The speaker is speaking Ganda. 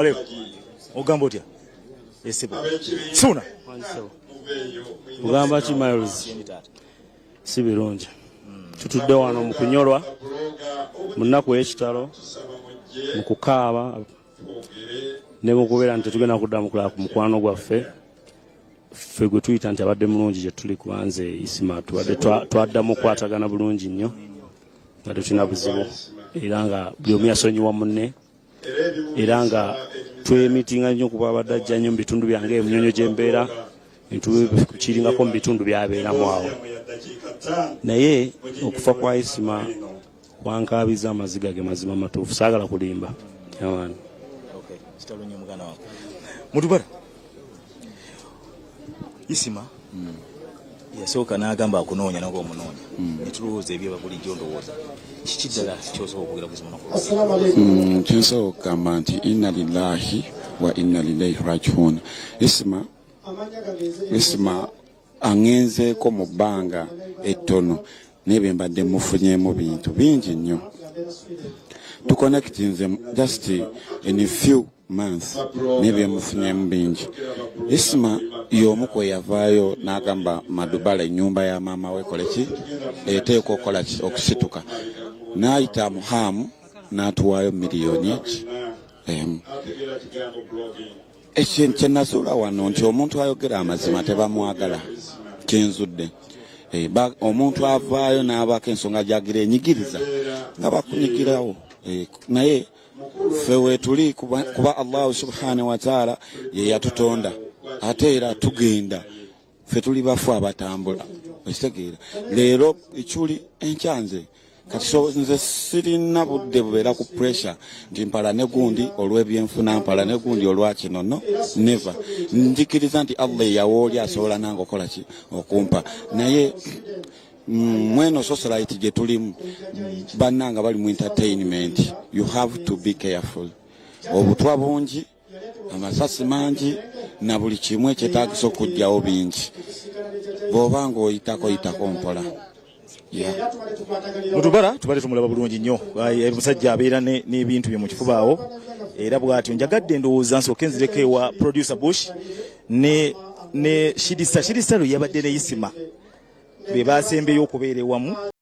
Alaikum. Ogamba otya? Esebo. Suna. Ogamba ki Miles? Si birungi. Tutudde wano mu kunyolwa mu nnaku ey'ekitalo mu kukaaba ne mu kubeera nti tetugenda kuddamu kulaba ku mukwano gwaffe ffe gwe tuyita nti abadde mulungi gye tuli kuba nze Isima tubadde twaddamu okukwatagana bulungi nnyo nga tetulina buzibu era nga buli omu yasonyiwa munne era nga twemitinga nnyo kuba abadde ajja nnyo mu bitundu byange emunyonyo gye mbeera kiringako mu bitundu byabeeramu awo naye okufa kwa Isima kwankaabiza amaziga ge mazima matuufu saagala kulimba awaani. Kitalo nnyo muganda wange mutubala Isima yasooka n'agamba akunoonya naga omunoonya netulowooza ebyeba bulijjo ndowooza kiki ddala kyosobola okwogera ku Isima naku? Kyensobola okugamba nti inna lillahi wa inna ilaihi rajiun. Isima aŋŋenzeeko mu bbanga ettono naye bye mbadde mufunyeemu bintu bingi nnyo. Tuconnectinze just in a few months naye byemufunyeemu bingi. Isima y'omu kwe yavaayo n'agamba Madubala ennyumba ya maama we ekole ki, eteekwa okukola ki, okusituka n'ayita Muhamu n'atuwaayo miliyoni eki emu. Ekintu kye nazuula wano nti omuntu ayogera amazima tebamwagala kyenzudde. Omuntu avaayo n'abaako ensonga gyagira enyigiriza nga bakunyigirawo. Naye ffe weetuli kuba Allahu subhanahu wataala ye yatutonda ate era tugenda ffe tuli bafu abatambula okitegeera leero ekyuli enkyanze kati so nze sirina budde bubeera ku pressure nti mpala ne gundi olw'ebyenfuna mpala ne gundi olwakino no never njikiriza nti Allah eyawa oli asobola nange okola ki okumpa naye mweno society gye tulimu bannanga bali mu entertainment you have to be careful obutwa bungi amasasi mangi na buli kimu ekyetaagisa okuggyawo bingi bw'oba ng'oyitako yitako mpola yeah. Mutubala tubadde tumulaba bulungi nnyo. Omusajja abeera n'ebintu bye mu kifuba awo era bw'atyo njagadde ndowooza nsooke nzireko ewa producer Bush ne Shidisa. Shidisa lwe yabadde ne Isima be basembeyo okubeera ewamu.